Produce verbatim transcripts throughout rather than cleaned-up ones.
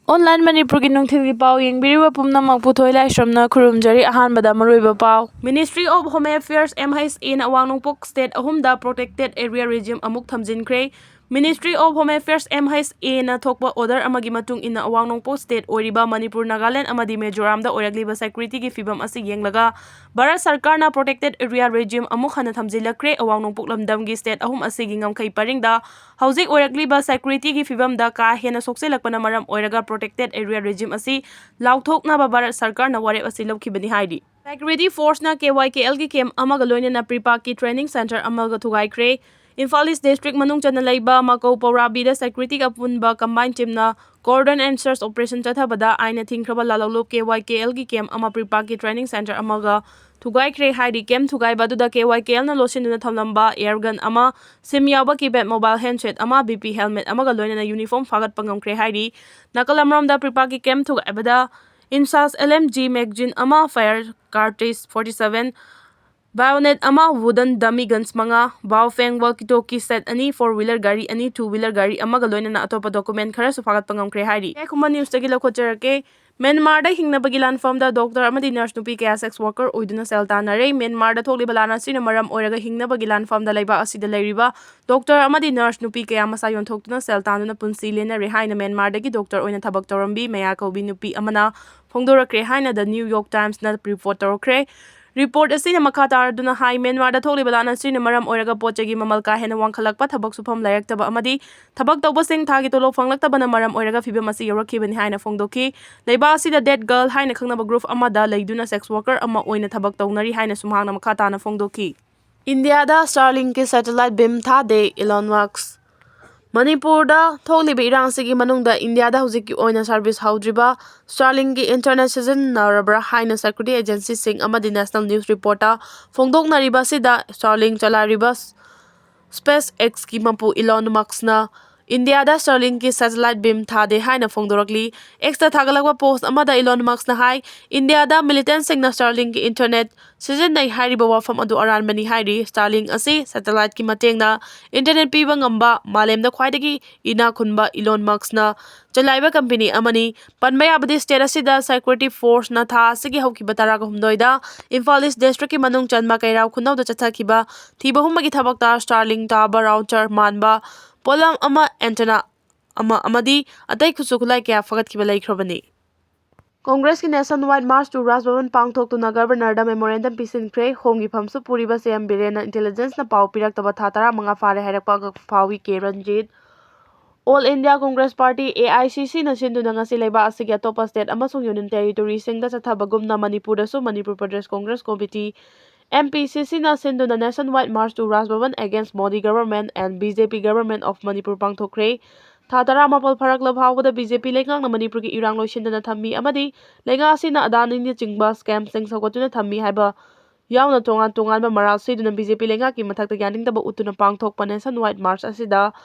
Online ꯃꯅꯤꯄꯨꯔꯒꯤ ꯅꯨꯡꯊꯤꯜꯒꯤ ꯄꯥꯎ ꯌꯦꯡꯕꯤꯔꯤꯕ ꯄꯨꯝꯅꯃꯛꯄꯨ ꯊꯣꯏꯂꯥꯏꯁ꯭ꯔꯝꯅ ꯈꯨꯔꯨꯝꯖꯔꯤ꯫ ꯑꯍꯥꯟꯕꯗ ꯃꯔꯨꯑꯣꯏꯕ ꯄꯥꯎ꯫ Ministry of Home Affairs, M H A ꯅ ꯑꯋꯥꯡ ꯅꯣꯡꯄꯣꯛ state ꯑꯍꯨꯝꯗ protected area regime ꯑꯃꯨꯛ ꯊꯝꯖꯤꯟꯈ꯭ꯔꯦ꯫ Ministry of Home Affairs, M H A ꯅ ꯊꯣꯛꯄ order ꯑꯃꯒꯤ ꯃꯇꯨꯡ ꯏꯟꯅ, ꯑꯋꯥꯡ ꯅꯣꯡꯄꯣꯛ state ꯑꯣꯏꯔꯤꯕ ꯃꯅꯤꯄꯨꯔ, ꯅꯥꯒꯥꯂꯦꯟ ꯑꯃꯗꯤ ꯃꯤꯖꯣꯔꯥꯝꯗ ꯑꯣꯏꯔꯛꯂꯤꯕ security ꯒꯤ ꯐꯤꯕꯝ ꯑꯁꯤ ꯌꯦꯡꯂꯒ ꯚꯥꯔꯠ ꯁꯔꯀꯥꯔꯅ protected area regime ꯑꯃꯨꯛ ꯍꯟꯅ ꯊꯝꯖꯤꯜꯂꯛꯈ꯭ꯔꯦ꯫ ꯑꯋꯥꯡ ꯅꯣꯡꯄꯣꯛ ꯂꯝꯗꯝꯒꯤ state ꯑꯍꯨꯝ ꯑꯁꯤꯒꯤ ꯉꯝꯈꯩ ꯄꯔꯤꯡꯗ ꯍꯧꯖꯤꯛ ꯑꯣꯏꯔꯛꯂꯤꯕ security ꯒꯤ ꯐꯤꯕꯝꯗ ꯀꯥ ꯍꯦꯟꯅ ꯁꯣꯛꯆꯤꯜꯂꯛꯄꯅ ꯃꯔꯝ ꯑꯣꯏꯔꯒ protected area regime ꯑꯁꯤ ꯂꯥꯎꯊꯣꯛꯅꯕ ꯚꯥꯔꯠ ꯁꯔꯀꯥꯔꯅ ꯋꯥꯔꯦꯞ ꯑꯁꯤ ꯂꯧꯈꯤꯕꯅꯤ ꯍꯥꯏꯔꯤ꯫ Security force ꯅ K Y K L ꯒꯤ camp ꯑꯃꯒ ꯂꯣꯏꯅꯅ PREPAK ꯀꯤ training center ꯑꯃꯒ ꯊꯨꯒꯥꯏꯈ꯭ꯔꯦ꯫ ꯏꯝꯐꯥꯜ East district ꯃꯅꯨꯡ ꯆꯟꯅ ꯂꯩꯕ ꯃꯀꯧ ꯄꯧꯔꯥꯕꯤꯗ security ꯒ ꯑꯄꯨꯟꯕ combined team ꯅ cordon and search operation ꯆꯠꯊꯕꯗ ꯑꯥꯏꯟꯅ ꯊꯤꯡꯈ꯭ꯔꯕ ꯂꯥꯂꯣꯡꯂꯨꯞ K Y K L ꯒꯤ camp ꯑꯃ, PREPAK ꯀꯤ training center ꯑꯃꯒ ꯊꯨꯒꯥꯏꯈ꯭ꯔꯦ ꯍꯥꯏꯔꯤ꯫ Camp ꯊꯨꯒꯥꯏꯕ ꯑꯗꯨꯗ K Y K L ꯅ ꯂꯣꯠꯁꯤꯟꯗꯨꯅ ꯊꯝꯂꯝꯕ air gun ꯑꯃ, SIM ꯌꯥꯎꯕ keypad mobile handset ꯑꯃ, B P helmet ꯑꯃꯒ ꯂꯣꯏꯅꯅ uniform ꯐꯥꯒꯠꯄ ꯉꯝꯈ꯭ꯔꯦ ꯍꯥꯏꯔꯤ꯫ ꯅꯥꯀꯜ ꯑꯃꯔꯣꯝꯗ, PREPAK ꯀꯤ camp ꯊꯨꯒꯥꯏꯕꯗ INSAS L M G magazine ꯑꯃ, fire cartridge forty seven, bayonet ꯑꯃ, wooden dummy guns ꯃꯉꯥ, Baofeng walkie talkie set ꯑꯅꯤ, four wheeler ꯒꯥꯔꯤ ꯑꯅꯤ, two wheeler ꯒꯥꯔꯤ ꯑꯃꯒ ꯂꯣꯏꯅꯅ ꯑꯇꯣꯞꯄ document ꯈꯔꯁꯨ ꯐꯥꯒꯠꯄ ꯉꯝꯈ꯭ꯔꯦ ꯍꯥꯏꯔꯤ꯫ ꯈꯨꯃꯟ news ꯇꯒꯤ ꯂꯧꯈꯠꯆꯔꯛꯀꯦ꯫ ꯃ꯭ꯌꯥꯟꯃꯥꯔꯗ ꯍꯤꯡꯅꯕꯒꯤ ꯂꯥꯟꯐꯝꯗ doctor ꯑꯃꯗꯤ nurse ꯅꯨꯄꯤ ꯀꯌꯥ sex worker ꯑꯣꯏꯗꯨꯅ ꯁꯦꯜ ꯇꯥꯟꯅꯔꯦ꯫ ꯃ꯭ꯌꯥꯟꯃꯥꯔꯗ ꯊꯣꯛꯂꯤꯕ ꯂꯥꯟ ꯑꯁꯤꯅ ꯃꯔꯝ ꯑꯣꯏꯔꯒ ꯍꯤꯡꯅꯕꯒꯤ ꯂꯥꯟꯐꯝꯗ ꯂꯩꯕꯥꯛ ꯑꯁꯤꯗ ꯂꯩꯔꯤꯕ doctor ꯑꯃꯗꯤ nurse ꯅꯨꯄꯤ ꯀꯌꯥ ꯃꯁꯥ ꯌꯣꯟꯊꯣꯛꯇꯨꯅ ꯁꯦꯜ ꯇꯥꯟꯗꯨꯅ ꯄꯨꯟꯁꯤ ꯂꯦꯟꯅꯔꯦ ꯍꯥꯏꯅ ꯃ꯭ꯌꯥꯟꯃꯥꯔꯗꯒꯤ doctor ꯑꯣꯏꯅ ꯊꯕꯛ ꯇꯧꯔꯝꯕꯤ ꯃꯌꯥ ꯀꯧꯕꯤ ꯅꯨꯄꯤ ꯑꯃꯅ ꯐꯣꯡꯗꯣꯔꯛꯈ꯭ꯔꯦ ꯍꯥꯏꯅ The New York Times ꯅ report ꯇꯧꯔꯛꯈ꯭ꯔꯦ꯫ Report ꯑꯁꯤꯅ ꯃꯈꯥ ꯇꯥꯔꯗꯨꯅ ꯍꯥꯏ, ꯃ꯭ꯌꯥꯟꯃꯥꯔꯗ ꯊꯣꯛꯂꯤꯕ ꯂꯥꯟ ꯑꯁꯤꯅ ꯃꯔꯝ ꯑꯣꯏꯔꯒ ꯄꯣꯠ ꯆꯩꯒꯤ ꯃꯃꯜ ꯀꯥ ꯍꯦꯟꯅ ꯋꯥꯡꯈꯠꯂꯛꯄ, ꯊꯕꯛ ꯁꯨꯐꯝ ꯂꯩꯔꯛꯇꯕ ꯑꯃꯗꯤ ꯊꯕꯛ ꯇꯧꯕꯁꯤꯡ ꯊꯥꯒꯤ ꯇꯣꯂꯣꯞ ꯐꯪꯂꯛꯇꯕꯅ ꯃꯔꯝ ꯑꯣꯏꯔꯒ ꯐꯤꯕꯝ ꯑꯁꯤ ꯌꯧꯔꯛꯈꯤꯕꯅꯤ ꯍꯥꯏꯅ ꯐꯣꯡꯗꯣꯛꯈꯤ꯫ ꯂꯩꯕꯥꯛ ꯑꯁꯤꯗ Dead Girl ꯍꯥꯏꯅ ꯈꯪꯅꯕ group ꯑꯃꯗ ꯂꯩꯗꯨꯅ sex worker ꯑꯃ ꯑꯣꯏꯅ ꯊꯕꯛ ꯇꯧꯅꯔꯤ ꯍꯥꯏꯅꯁꯨ ꯃꯍꯥꯛꯅ ꯃꯈꯥ ꯇꯥꯅ ꯐꯣꯡꯗꯣꯛꯈꯤ꯫ ꯏꯟꯗꯤꯌꯥꯗ Starlink ꯀꯤ satellite beam ꯊꯥꯗꯦ, Elon Musk꯫ ꯃꯅꯤꯄꯨꯔꯗ ꯊꯣꯛꯂꯤꯕ ꯏꯔꯥꯡꯁꯤꯒꯤ ꯃꯅꯨꯡꯗ ꯏꯟꯗꯤꯌꯥꯗ ꯍꯧꯖꯤꯛꯀꯤ ꯑꯣꯏꯅ service ꯍꯧꯗ꯭ꯔꯤꯕ Starlink ꯀꯤ internet ꯁꯤꯖꯤꯟꯅꯔꯕ꯭ꯔꯥ ꯍꯥꯏꯅ security agency ꯁꯤꯡ ꯑꯃꯗꯤ national news report ꯇ ꯐꯣꯡꯗꯣꯛꯅꯔꯤꯕ ꯑꯁꯤꯗ, Starlink ꯆꯂꯥꯏꯔꯤꯕ SpaceX ꯀꯤ ꯃꯄꯨ Elon Musk ꯅ ꯏꯟꯗꯤꯌꯥꯗ Starlink-ꯀꯤ satellite beam ꯊꯥꯗꯦ ꯍꯥꯏꯅ ꯐꯣꯡꯗꯣꯔꯛꯂꯤ꯫ X-ꯇ ꯊꯥꯒꯠꯂꯛꯄ post ꯑꯃꯗ Elon Musk-ꯅ ꯍꯥꯏ, ꯏꯟꯗꯤꯌꯥꯗ militant-ꯁꯤꯡꯅ Starlink-ꯀꯤ internet ꯁꯤꯖꯤꯟꯅꯩ ꯍꯥꯏꯔꯤꯕ ꯋꯥꯐꯝ ꯑꯗꯨ ꯑꯔꯥꯟꯕꯅꯤ ꯍꯥꯏꯔꯤ꯫ Starlink ꯑꯁꯤ satellite-ꯀꯤ ꯃꯇꯦꯡꯅ internet ꯄꯤꯕ ꯉꯝꯕ ꯃꯥꯂꯦꯝꯗ ꯈ꯭ꯋꯥꯏꯗꯒꯤ ꯏꯅꯥꯛ ꯈꯨꯟꯕ Elon Musk-ꯅ ꯆꯂꯥꯏꯕ company ꯑꯃꯅꯤ꯫ ꯄꯟꯕ ꯌꯥꯕꯗꯤ, state ꯑꯁꯤꯗ security force-ꯅ ꯊꯥ ꯑꯁꯤꯒꯤ ꯍꯧꯈꯤꯕ ꯇꯔꯥꯒ ꯍꯨꯝꯗꯣꯏꯗ ꯏꯝꯐꯥꯜ East district-ꯀꯤ ꯃꯅꯨꯡ ꯆꯟꯕ ꯀꯩꯔꯥꯎ ꯈꯨꯅꯧꯗ ꯆꯠꯊꯈꯤꯕ ꯊꯤꯕ ꯍꯨꯝꯕꯒꯤ ꯊꯕꯛꯇ Starlink tower router ꯃꯥꯟꯕ ꯄꯣꯠꯂꯝ ꯑꯃ, antenna ꯑꯃ ꯑꯃꯗꯤ ꯑꯇꯩ ꯈꯨꯠꯁꯨ ꯈꯨꯠꯂꯥꯏ ꯀꯌꯥ ꯐꯒꯠꯈꯤꯕ ꯂꯩꯈ꯭ꯔꯕꯅꯤ꯫ Congress-ꯀꯤ nationwide march to Raj Bhavan ꯄꯥꯡꯊꯣꯛꯇꯨꯅ Governor-ꯗ memorandum ꯄꯤꯁꯤꯟꯈ꯭ꯔꯦ꯫ ꯍꯣꯝꯒꯤ ꯐꯝꯁꯨ ꯄꯨꯔꯤꯕ C M ꯕꯤꯔꯦꯟꯅ intelligence-ꯅ ꯄꯥꯎ ꯄꯤꯔꯛꯇꯕ ꯊꯥ ꯇꯔꯥꯃꯉꯥ ꯐꯥꯔꯦ ꯍꯥꯏꯔꯛꯄ ꯑꯉꯛꯄ ꯐꯥꯎꯏ꯫ ꯀꯦ Ranjit. All India Congress Party, A I C C-ꯅ ꯁꯤꯟꯗꯨꯅ ꯉꯁꯤ ꯂꯩꯕꯥꯛ ꯑꯁꯤꯒꯤ ꯑꯇꯣꯞꯄ state ꯑꯃꯁꯨꯡ union territory-ꯁꯤꯡꯗ ꯆꯠꯊꯕꯒꯨꯝꯅ ꯃꯅꯤꯄꯨꯔꯗꯁꯨ Manipur Pradesh Congress Committee, M P C C-ꯅ ꯁꯤꯟꯗꯨꯅ nationwide march to Raj Bhavan against Modi government and B J P government of Manipur ꯄꯥꯡꯊꯣꯛꯈ꯭ꯔꯦ꯫ ꯊꯥ ꯇꯔꯥꯃꯥꯄꯜ ꯐꯥꯔꯛꯂꯕ ꯐꯥꯎꯕꯗ B J P ꯂꯩꯉꯥꯛꯅ ꯃꯅꯤꯄꯨꯔꯒꯤ ꯏꯔꯥꯡ ꯂꯣꯏꯁꯤꯟꯗꯅ ꯊꯝꯃꯤ ꯑꯃꯗꯤ ꯂꯩꯉꯥꯛ ꯑꯁꯤꯅ ꯑꯗꯥꯅꯤꯅꯆꯤꯡꯕ scam-ꯁꯤꯡ ꯁꯧꯒꯠꯇꯨꯅ ꯊꯝꯃꯤ ꯍꯥꯏꯕ ꯌꯥꯎꯅ ꯇꯣꯉꯥꯟ ꯇꯣꯉꯥꯟꯕ ꯃꯔꯥꯜ ꯁꯤꯗꯨꯅ B J P ꯂꯩꯉꯥꯛꯀꯤ ꯃꯊꯛꯇ ꯌꯥꯅꯤꯡꯗꯕ ꯎꯠꯇꯨꯅ ꯄꯥꯡꯊꯣꯛꯄ nationwide march ꯑꯁꯤꯗ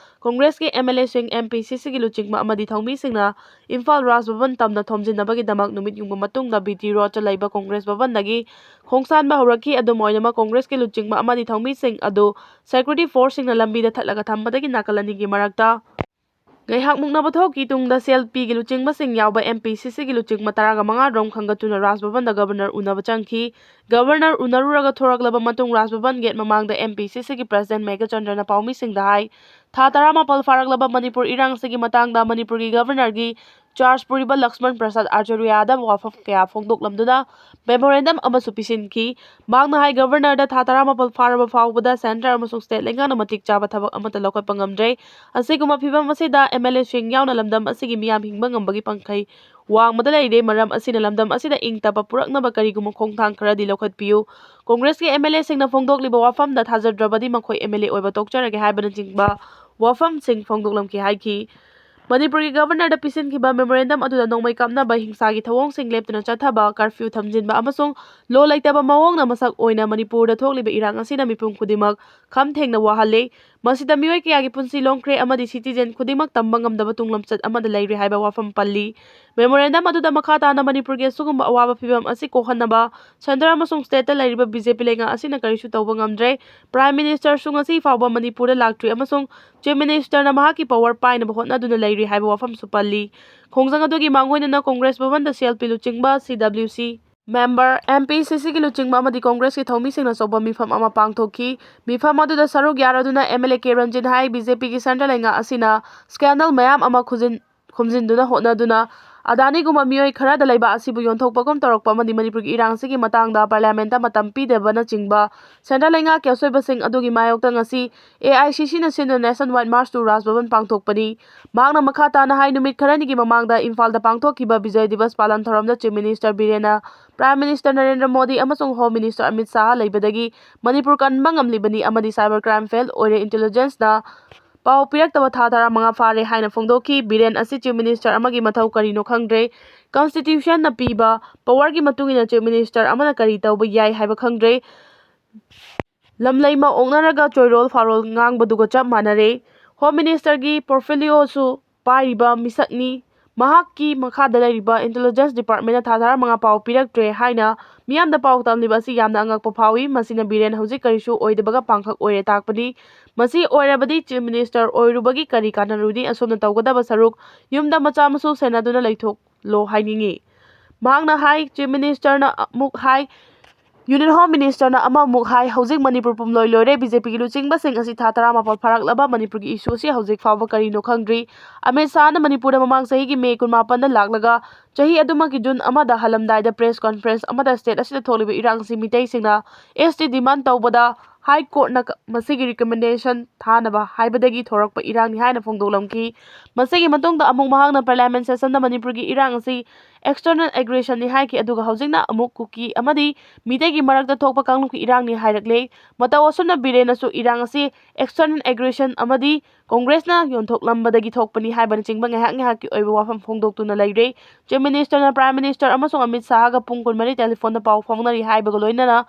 Congress-ꯀꯤ M L A-ꯁꯤꯡ, M P C C-ꯒꯤ ꯂꯨꯆꯤꯡꯕ ꯑꯃꯗꯤ ꯊꯧꯃꯤꯁꯤꯡꯅ ꯏꯝꯐꯥꯜ ꯔꯥꯖ ꯚꯕꯟ ꯇꯝꯅ ꯊꯣꯝꯖꯤꯟꯅꯕꯒꯤꯗꯃꯛ ꯅꯨꯃꯤꯠ ꯌꯨꯡꯕ ꯃꯇꯨꯡꯗ B T Road-ꯇ ꯂꯩꯕ Congress ꯚꯕꯟꯗꯒꯤ ꯈꯣꯡꯁꯥꯟꯕ ꯍꯧꯔꯛꯈꯤ꯫ ꯑꯗꯨꯝ ꯑꯣꯏꯅꯃꯛ, Congress-ꯀꯤ ꯂꯨꯆꯤꯡꯕ ꯑꯃꯗꯤ ꯊꯧꯃꯤꯁꯤꯡ ꯑꯗꯨ security force-ꯁꯤꯡꯅ ꯂꯝꯕꯤꯗ ꯊꯠꯂꯒ ꯊꯝꯕꯗꯒꯤ ꯅꯥꯀꯜ ꯑꯅꯤꯒꯤ ꯃꯔꯛꯇ ꯉꯥꯏꯍꯥꯛ ꯃꯨꯛꯅꯕ ꯊꯣꯛꯈꯤ꯫ ꯇꯨꯡꯗ C L P-ꯒꯤ ꯂꯨꯆꯤꯡꯕꯁꯤꯡ ꯌꯥꯎꯕ M P C C-ꯒꯤ ꯂꯨꯆꯤꯡꯕ ꯇꯔꯥꯒ ꯃꯉꯥ ꯔꯣꯝ ꯈꯟꯒꯠꯇꯨꯅ ꯔꯥꯖ ꯚꯕꯟꯗ Governor ꯎꯅꯕ ꯆꯪꯈꯤ꯫ Governor ꯎꯅꯔꯨꯔꯒ ꯊꯣꯔꯛꯂꯕ ꯃꯇꯨꯡ ꯔꯥꯖ ꯚꯕꯟ gate ꯃꯃꯥꯡꯗ M P C C-ꯒꯤ President ꯃꯦꯘꯆꯟꯗ꯭ꯔꯅ ꯄꯥꯎꯃꯤꯁꯤꯡꯗ ꯍꯥꯏ, ꯊꯥ ꯇꯔꯥꯃꯥꯄꯜ ꯐꯥꯔꯛꯂꯕ ꯃꯅꯤꯄꯨꯔ ꯏꯔꯥꯡ ꯑꯁꯤꯒꯤ ꯃꯇꯥꯡꯗ ꯃꯅꯤꯄꯨꯔꯒꯤ Governor-ꯒꯤ charge ꯄꯨꯔꯤꯕ ꯂꯛꯁꯃꯟ ꯄ꯭ꯔꯁꯥꯗ ꯑꯥꯆꯥꯔꯌꯗ ꯋꯥꯐꯝ ꯀꯌꯥ ꯐꯣꯡꯗꯣꯛꯂꯝꯗꯨꯅ memorandum ꯑꯃꯁꯨ ꯄꯤꯁꯤꯟꯈꯤ꯫ ꯃꯍꯥꯛꯅ ꯍꯥꯏ, Governor-ꯗ ꯊꯥ ꯇꯔꯥꯃꯥꯄꯜ ꯐꯥꯔꯕ ꯐꯥꯎꯕꯗ centre ꯑꯃꯁꯨꯡ state ꯂꯩꯉꯥꯛꯅ ꯃꯇꯤꯛ ꯆꯥꯕ ꯊꯕꯛ ꯑꯃꯠꯇ ꯂꯧꯈꯠꯄ ꯉꯝꯗ꯭ꯔꯦ꯫ ꯑꯁꯤꯒꯨꯝꯕ ꯐꯤꯚꯝ ꯑꯁꯤꯗ M L A-ꯁꯤꯡ ꯌꯥꯎꯅ ꯂꯝꯗꯝ ꯑꯁꯤꯒꯤ ꯃꯤꯌꯥꯝ ꯍꯤꯡꯕ ꯉꯝꯕꯒꯤ ꯄꯥꯡꯈꯩ ꯋꯥꯡꯃꯗ ꯂꯩꯔꯦ꯫ ꯃꯔꯝ ꯑꯁꯤꯅ ꯂꯝꯗꯝ ꯑꯁꯤꯗ ꯏꯪ ꯇꯞꯄ ꯄꯨꯔꯛꯅꯕ ꯀꯔꯤꯒꯨꯝꯕ ꯈꯣꯡꯊꯥꯡ ꯈꯔꯗꯤ ꯂꯧꯈꯠꯄꯤꯌꯨ꯫ Congress-ꯀꯤ M L A-ꯁꯤꯡꯅ ꯐꯣꯡꯗꯣꯛꯂꯤꯕ ꯋꯥꯐꯝꯗ ꯊꯥꯖꯗ꯭ꯔꯕꯗꯤ ꯃꯈꯣꯏ M L A ꯑꯣꯏꯕ ꯇꯣꯛꯆꯔꯒꯦ ꯍꯥꯏꯕꯅꯆꯤꯡꯕ ꯋꯥꯐꯝꯁꯤꯡ ꯐꯣꯡꯗꯣꯛꯂꯝꯈꯤ ꯍꯥꯏꯈꯤ꯫ ꯃꯅꯤꯄꯨꯔꯒꯤ Governor-ꯗ ꯄꯤꯁꯤꯟꯈꯤꯕ memorandum ꯑꯗꯨꯗ ꯅꯣꯡꯃꯩ ꯀꯥꯞꯅꯕ ꯍꯤꯡꯁꯥꯒꯤ ꯊꯧꯑꯣꯡꯁꯤꯡ ꯂꯦꯞꯇꯅ ꯆꯠꯊꯕ, curfew ꯊꯝꯖꯤꯟꯕ ꯑꯃꯁꯨꯡ law ꯂꯩꯇꯕ ꯃꯑꯣꯡꯅ ꯃꯁꯛ ꯑꯣꯏꯅ ꯃꯅꯤꯄꯨꯔꯗ ꯊꯣꯛꯂꯤꯕ ꯏꯔꯥꯡ ꯑꯁꯤꯅ ꯃꯤꯄꯨꯝ ꯈꯨꯗꯤꯡꯃꯛ ꯈꯝ ꯊꯦꯡꯅ ꯋꯥꯍꯜꯂꯦ꯫ ꯃꯁꯤꯗ ꯃꯤꯑꯣꯏ ꯀꯌꯥꯒꯤ ꯄꯨꯟꯁꯤ ꯂꯣꯝꯈ꯭ꯔꯦ ꯑꯃꯗꯤ citizen ꯈꯨꯗꯤꯡꯃꯛ ꯇꯝꯕ ꯉꯝꯗꯕ ꯇꯨꯡꯂꯝꯆꯠ ꯑꯃꯗ ꯂꯩꯔꯦ ꯍꯥꯏꯕ ꯋꯥꯐꯝ ꯄꯜꯂꯤ꯫ Memorandum ꯑꯗꯨꯗ ꯃꯈꯥ ꯇꯥꯅ ꯃꯅꯤꯄꯨꯔꯒꯤ ꯑꯁꯤꯒꯨꯝꯕ ꯑꯋꯥꯕ ꯐꯤꯚꯝ ꯑꯁꯤ ꯀꯣꯛꯍꯟꯅꯕ centre ꯑꯃꯁꯨꯡ stateꯇ ꯂꯩꯔꯤꯕ BJP ꯂꯩꯉꯥꯛ ꯑꯁꯤꯅ ꯀꯔꯤꯁꯨ ꯇꯧꯕ ꯉꯝꯗ꯭ꯔꯦ꯫ Prime Ministerꯁꯨ ꯉꯁꯤ ꯐꯥꯎꯕ ꯃꯅꯤꯄꯨꯔꯗ ꯂꯥꯛꯇ꯭ꯔꯤ ꯑꯃꯁꯨꯡ Chief Ministerꯅ ꯃꯍꯥꯛꯀꯤ power ꯄꯥꯏꯅꯕ ꯍꯣꯠꯅꯗꯨꯅ ꯂꯩꯔꯤ ꯍꯥꯏꯕ ꯋꯥꯐꯝꯁꯨ ꯄꯜꯂꯤ꯫ ꯈꯣꯡꯖꯪ ꯑꯗꯨꯒꯤ ꯃꯥꯡꯑꯣꯏꯅꯅ Congress ꯚꯕꯟꯗ CLP ꯂꯨꯆꯤꯡꯕ, CWC member, MPCCꯒꯤ ꯂꯨꯆꯤꯡꯕ ꯑꯃꯗꯤ Congressꯀꯤ ꯊꯧꯃꯤꯁꯤꯡꯅ ꯑꯆꯧꯕ ꯃꯤꯐꯝ ꯑꯃ ꯄꯥꯡꯊꯣꯛꯈꯤ꯫ ꯃꯤꯐꯝ ꯑꯗꯨꯗ ꯁꯔꯨꯛ ꯌꯥꯔꯗꯨꯅ MLA ꯀꯦ ꯔꯟꯖꯤꯠ ꯍꯥꯏ, BJPꯒꯤ centre ꯂꯩꯉꯥꯛ ꯑꯁꯤꯅ scandal ꯃꯌꯥꯝ ꯑꯃ ꯈꯨꯖꯤꯟ-, ꯈꯨꯝꯖꯤꯟꯗꯨꯅ ꯍꯣꯠꯅꯗꯨꯅ ꯑꯗꯥꯅꯤꯒꯨꯝꯕ ꯃꯤꯑꯣꯏ ꯈꯔꯗ ꯂꯩꯕꯥꯛ ꯑꯁꯤꯕꯨ ꯌꯣꯟꯊꯣꯛꯄꯒꯨꯝ ꯇꯧꯔꯛꯄ ꯑꯃꯗꯤ ꯃꯅꯤꯄꯨꯔꯒꯤ ꯏꯔꯥꯡ ꯑꯁꯤꯒꯤ ꯃꯇꯥꯡꯗ Parliamentꯇ ꯃꯇꯝ ꯄꯤꯗꯕꯅꯆꯤꯡꯕ centre ꯂꯩꯉꯥꯛꯀꯤ ꯑꯁꯣꯏꯕꯁꯤꯡ ꯑꯗꯨꯒꯤ ꯃꯥꯌꯣꯛꯇ ꯉꯁꯤ AICCꯅ ꯁꯤꯟꯗꯨꯅ Nationwide March to Raj Bhavan ꯄꯥꯡꯊꯣꯛꯄꯅꯤ꯫ ꯃꯍꯥꯛꯅ ꯃꯈꯥ ꯇꯥꯅ ꯍꯥꯏ, ꯅꯨꯃꯤꯠ ꯈꯔꯅꯤꯒꯤ ꯃꯃꯥꯡꯗ ꯏꯝꯐꯥꯜꯗ ꯄꯥꯡꯊꯣꯛꯈꯤꯕ ꯕꯤꯖꯣꯏ ꯗꯤꯕꯁ ꯄꯥꯂꯟ ꯊꯧꯔꯝꯗ Chief Minister ꯕꯤꯔꯦꯟꯅ Prime Minister Narendra Modi ꯑꯃꯁꯨꯡ Home Minister ꯑꯃꯤꯠ ꯁꯥꯍ ꯂꯩꯕꯗꯒꯤ ꯃꯅꯤꯄꯨꯔ ꯀꯟꯕ ꯉꯝꯂꯤꯕꯅꯤ ꯑꯃꯗꯤ cyber crime fail ꯑꯣꯏꯔꯦ, intelligenceꯅ ꯄꯥꯎ ꯄꯤꯔꯛꯇꯕ ꯊꯥ ꯇꯔꯥꯃꯉꯥ ꯐꯥꯔꯦ ꯍꯥꯏꯅ ꯐꯣꯡꯗꯣꯛꯈꯤ꯫ ꯕꯤꯔꯦꯟ ꯑꯁꯤ Chief Minister ꯑꯃꯒꯤ ꯃꯊꯧ ꯀꯔꯤꯅꯣ ꯈꯪꯗ꯭ꯔꯦ꯫ Constitutionꯅ ꯄꯤꯕ powerꯒꯤ ꯃꯇꯨꯡ ꯏꯟꯅ Chief Minister ꯑꯃꯅ ꯀꯔꯤ ꯇꯧꯕ ꯌꯥꯏ ꯍꯥꯏꯕ ꯈꯪꯗ꯭ꯔꯦ꯫ ꯂꯝꯂꯩꯃ ꯑꯣꯛꯅꯔꯒ ꯆꯣꯏꯔꯣꯜ ꯐꯥꯔꯣꯜ ꯉꯥꯡꯕꯗꯨꯒ ꯆꯞ ꯃꯥꯟꯅꯔꯦ꯫ Home Ministerꯒꯤ portfolioꯁꯨ ꯄꯥꯏꯔꯤꯕ ꯃꯤꯁꯛꯅꯤ꯫ ꯃꯍꯥꯛꯀꯤ ꯃꯈꯥꯗ ꯂꯩꯔꯤꯕ intelligence departmentꯅ ꯊꯥ ꯇꯔꯥꯃꯉꯥ ꯄꯥꯎ ꯄꯤꯔꯛꯇ꯭ꯔꯦ ꯍꯥꯏꯅ ꯃꯤꯌꯥꯝꯗ ꯄꯥꯎ ꯇꯝꯂꯤꯕ ꯑꯁꯤ ꯌꯥꯝꯅ ꯑꯉꯛꯄ ꯐꯥꯎꯏ꯫ ꯃꯁꯤꯅ ꯕꯤꯔꯦꯟ ꯍꯧꯖꯤꯛ ꯀꯔꯤꯁꯨ ꯑꯣꯏꯗꯕꯒ ꯄꯥꯡꯈꯛ ꯑꯣꯏꯔꯦ ꯇꯥꯛꯄꯅꯤ꯫ ꯃꯁꯤ ꯑꯣꯏꯔꯕꯗꯤ Chief Minister ꯑꯣꯏꯔꯨꯕꯒꯤ ꯀꯔꯤ ꯀꯥꯟꯅꯔꯨꯅꯤ? ꯑꯁꯣꯝꯅ ꯇꯧꯒꯗꯕ ꯁꯔꯨꯛ ꯌꯨꯝꯗ ꯃꯆꯥ ꯃꯁꯨ ꯁꯦꯟꯅꯗꯨꯅ ꯂꯩꯊꯣꯛꯂꯣ ꯍꯥꯏꯅꯤꯡꯏ꯫ ꯃꯍꯥꯛꯅ ꯍꯥꯏ, Chief Ministerꯅ ꯑꯃꯨꯛ ꯍꯥꯏ, Union Home Ministerꯅ ꯑꯃꯃꯨꯛ ꯍꯥꯏ, ꯍꯧꯖꯤꯛ ꯃꯅꯤꯄꯨꯔ ꯄꯨꯝꯂꯣꯏ ꯂꯣꯏꯔꯦ꯫ BJPꯒꯤ ꯂꯨꯆꯤꯡꯕꯁꯤꯡ ꯑꯁꯤ ꯊꯥ ꯇꯔꯥꯃꯥꯄꯜ ꯐꯥꯔꯛꯂꯕ ꯃꯅꯤꯄꯨꯔꯒꯤ issue ꯑꯁꯤ ꯍꯧꯖꯤꯛ ꯐꯥꯎꯕ ꯀꯔꯤꯅꯣ ꯈꯪꯗ꯭ꯔꯤ꯫ ꯑꯃꯤꯠ ꯁꯥꯍꯅ ꯃꯅꯤꯄꯨꯔꯗ ꯃꯃꯥꯡ ꯆꯍꯤꯒꯤ May ꯀꯨꯟꯃꯥꯄꯟꯗ ꯂꯥꯛꯂꯒ ꯆꯍꯤ ꯑꯗꯨꯃꯛꯀꯤ June ꯑꯃꯗ ꯍꯜꯂꯝꯗꯥꯏꯗ press conference ꯑꯃꯗ state ꯑꯁꯤꯗ ꯊꯣꯛꯂꯤꯕ ꯏꯔꯥꯡꯁꯤ ꯃꯤꯇꯩꯁꯤꯡꯅ ST demand ꯇꯧꯕꯗ High Courtꯅ ꯃꯁꯤꯒꯤ recommendation ꯊꯥꯅꯕ ꯍꯥꯏꯕꯗꯒꯤ ꯊꯣꯔꯛꯄ ꯏꯔꯥꯡꯅꯤ ꯍꯥꯏꯅ ꯐꯣꯡꯗꯣꯛꯂꯝꯈꯤ꯫ ꯃꯁꯤꯒꯤ ꯃꯇꯨꯡꯗ ꯑꯃꯨꯛ ꯃꯍꯥꯛꯅ Parliament sessionꯗ ꯃꯅꯤꯄꯨꯔꯒꯤ ꯏꯔꯥꯡ ꯑꯁꯤ external aggressionꯅꯤ ꯍꯥꯏꯈꯤ, ꯑꯗꯨꯒ ꯍꯧꯖꯤꯛꯅ ꯑꯃꯨꯛ ꯀꯨꯀꯤ ꯑꯃꯗꯤ ꯃꯤꯇꯩꯒꯤ ꯃꯔꯛꯇ ꯊꯣꯛꯄ ꯀꯥꯡꯂꯨꯞꯀꯤ ꯏꯔꯥꯡꯅꯤ ꯍꯥꯏꯔꯛꯂꯦ꯫ ꯃꯇꯧ ꯑꯁꯨꯝꯅ ꯕꯤꯔꯦꯟꯅꯁꯨ ꯏꯔꯥꯡ ꯑꯁꯤ external aggression ꯑꯃꯗꯤ Congressꯅ ꯌꯣꯟꯊꯣꯛꯂꯝꯕꯗꯒꯤ ꯊꯣꯛꯄꯅꯤ ꯍꯥꯏꯕꯅꯆꯤꯡꯕ ꯉꯥꯏꯍꯥꯛ ꯉꯥꯏꯍꯥꯛꯀꯤ ꯑꯣꯏꯕ ꯋꯥꯐꯝ ꯐꯣꯡꯗꯣꯛꯇꯨꯅ ꯂꯩꯔꯦ꯫ Chief Ministerꯅ Prime Minister ꯑꯃꯁꯨꯡ ꯑꯃꯤꯠ ꯁꯥꯍꯒ ꯄꯨꯡ ꯀꯨꯟꯃꯔꯤ telephoneꯗ ꯄꯥꯎ ꯐꯥꯎꯅꯔꯤ ꯍꯥꯏꯕꯒ ꯂꯣꯏꯅꯅ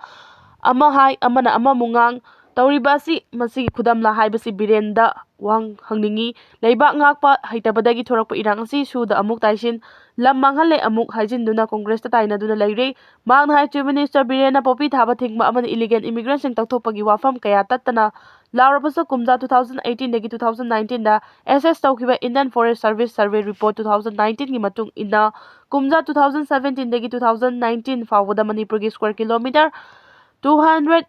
ꯑꯃ ꯍꯥꯏ, ꯑꯃꯅ ꯑꯃꯃꯨꯛ ꯉꯥꯡ, ꯇꯧꯔꯤꯕ ꯑꯁꯤ ꯃꯁꯤꯒꯤ ꯈꯨꯗꯝꯂ ꯍꯥꯏꯕꯁꯤ ꯕꯤꯔꯦꯟꯗ ꯋꯥꯍꯪ ꯍꯪꯅꯤꯡꯏ꯫ ꯂꯩꯕꯥꯛ ꯉꯥꯛꯄ ꯍꯩꯇꯕꯗꯒꯤ ꯊꯣꯔꯛꯄ ꯏꯔꯥꯡ ꯑꯁꯤ ꯁꯨꯗ ꯑꯃꯨꯛ ꯇꯥꯏꯁꯤꯟ, ꯂꯝ ꯃꯥꯡꯍꯜꯂꯦ ꯑꯃꯨꯛ ꯍꯥꯏꯖꯤꯟꯗꯨꯅ ꯀꯣꯡꯒ꯭ꯔꯦꯁꯇ ꯇꯥꯏꯅꯗꯨꯅ ꯂꯩꯔꯦ꯫ ꯃꯍꯥꯛꯅ ꯍꯥꯏ, Chief Minister ꯕꯤꯔꯦꯟꯅ ꯄꯣꯄꯤ ꯊꯥꯕ ꯊꯤꯡꯕ ꯑꯃꯗꯤ illegal immigrantꯁꯤꯡ ꯇꯧꯊꯣꯛꯄꯒꯤ ꯋꯥꯐꯝ ꯀꯌꯥ ꯇꯠꯇꯅ ꯂꯥꯎꯔꯕꯁꯨ, ꯀꯨꯝꯖꯥ two thousand eighteenꯗꯒꯤ two thousand nineteenꯗ assess ꯇꯧꯈꯤꯕ Indian Forest Service Survey Report two thousand nineteenꯒꯤ ꯃꯇꯨꯡ ꯏꯟꯅ, ꯀꯨꯝꯖꯥ two thousand seventeenꯗꯒꯤ two thousand nineteen ꯐꯥꯎꯕꯗ ꯃꯅꯤꯄꯨꯔꯒꯤ square kilometre two hundred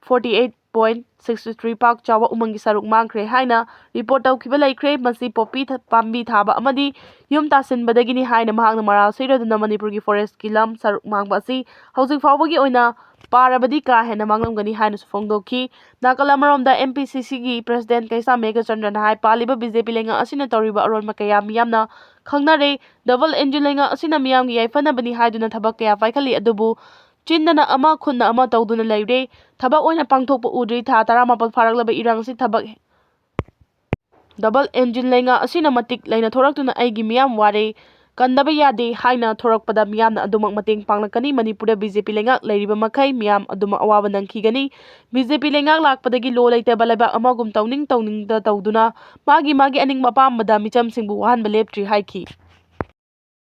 forty eight point six three ꯄꯥꯛ ꯆꯥꯎꯕ ꯎꯃꯪꯒꯤ ꯁꯔꯨꯛ ꯃꯥꯡꯈ꯭ꯔꯦ ꯍꯥꯏꯅ report ꯇꯧꯈꯤꯕ ꯂꯩꯈ꯭ꯔꯦ꯫ ꯃꯁꯤ ꯄꯣꯄꯤ ꯊ-, ꯄꯥꯝꯕꯤ ꯊꯥꯕ ꯑꯃꯗꯤ ꯌꯨꯝ ꯇꯥꯁꯤꯟꯕꯗꯒꯤꯅꯤ ꯍꯥꯏꯅ ꯃꯍꯥꯛꯅ ꯃꯔꯥꯜ ꯁꯤꯔꯗꯨꯅ ꯃꯅꯤꯄꯨꯔꯒꯤ forestꯀꯤ ꯂꯝ ꯁꯔꯨꯛ ꯃꯥꯡꯕ ꯑꯁꯤ ꯍꯧꯖꯤꯛ ꯐꯥꯎꯕꯒꯤ ꯑꯣꯏꯅ ꯄꯥꯔꯕꯗꯤ ꯀꯥ ꯍꯦꯟꯅ ꯃꯥꯡꯂꯝꯒꯅꯤ ꯍꯥꯏꯅꯁꯨ ꯐꯣꯡꯗꯣꯛꯈꯤ꯫ ꯅꯥꯀꯜ ꯑꯃꯔꯣꯝꯗ, MPCCꯒꯤ President ꯀꯩꯁꯥꯝ ꯃꯦꯘꯆꯟꯗ꯭ꯔꯅ ꯍꯥꯏ, ꯄꯥꯜꯂꯤꯕ BJP ꯂꯩꯉꯥꯛ ꯑꯁꯤꯅ ꯇꯧꯔꯤꯕ ꯑꯔꯣꯟꯕ ꯀꯌꯥ ꯃꯤꯌꯥꯝꯅ ꯈꯪꯅꯔꯦ꯫ Double engine ꯂꯩꯉꯥꯛ ꯑꯁꯤꯅ ꯃꯤꯌꯥꯝꯒꯤ ꯌꯥꯏꯐꯅꯕꯅꯤ ꯍꯥꯏꯗꯨꯅ ꯊꯕꯛ ꯀꯌꯥ ꯄꯥꯏꯈꯠꯂꯤ, ꯑꯗꯨꯕꯨ ꯆꯤꯟꯗꯅ ꯑꯃ, ꯈꯨꯠꯅ ꯑꯃ ꯇꯧꯗꯨꯅ ꯂꯩꯔꯦ꯫ ꯊꯕꯛ ꯑꯣꯏꯅ ꯄꯥꯡꯊꯣꯛꯄ ꯎꯗ꯭ꯔꯤ꯫ ꯊꯥ ꯇꯔꯥꯃꯥꯄꯜ ꯐꯥꯔꯛꯂꯕ ꯏꯔꯥꯡ ꯑꯁꯤ ꯊꯕꯛ Double engine ꯂꯩꯉꯥꯛ ꯑꯁꯤꯅ ꯃꯇꯤꯛ ꯂꯩꯅ ꯊꯣꯔꯛꯇꯨꯅ ꯑꯩꯒꯤ ꯃꯤꯌꯥꯝ ꯋꯥꯔꯦ, ꯀꯟꯗꯕ ꯌꯥꯗꯦ ꯍꯥꯏꯅ ꯊꯣꯔꯛꯄꯗ ꯃꯤꯌꯥꯝꯅ ꯑꯗꯨꯃꯛ ꯃꯇꯦꯡ ꯄꯥꯡꯂꯛꯀꯅꯤ꯫ ꯃꯅꯤꯄꯨꯔꯗ BJP ꯂꯩꯉꯥꯛ ꯂꯩꯔꯤꯕ ꯃꯈꯩ ꯃꯤꯌꯥꯝ ꯑꯗꯨꯃꯛ ꯑꯋꯥꯕ ꯅꯪꯈꯤꯒꯅꯤ꯫ BJP ꯂꯩꯉꯥꯛ ꯂꯥꯛꯄꯗꯒꯤ ꯂꯣ ꯂꯩꯇꯕ ꯂꯩꯕꯥꯛ ꯑꯃꯒꯨꯝ ꯇꯧꯅꯤꯡ ꯇꯧꯅꯤꯡꯗ ꯇꯧꯗꯨꯅ ꯃꯥꯒꯤ ꯃꯥꯒꯤ ꯑꯅꯤꯡꯕ ꯑꯄꯥꯝꯕꯗ ꯃꯤꯆꯝꯁꯤꯡꯕꯨ ꯋꯥꯍꯟꯕ ꯂꯦꯞꯇ꯭ꯔꯤ ꯍꯥꯏꯈꯤ꯫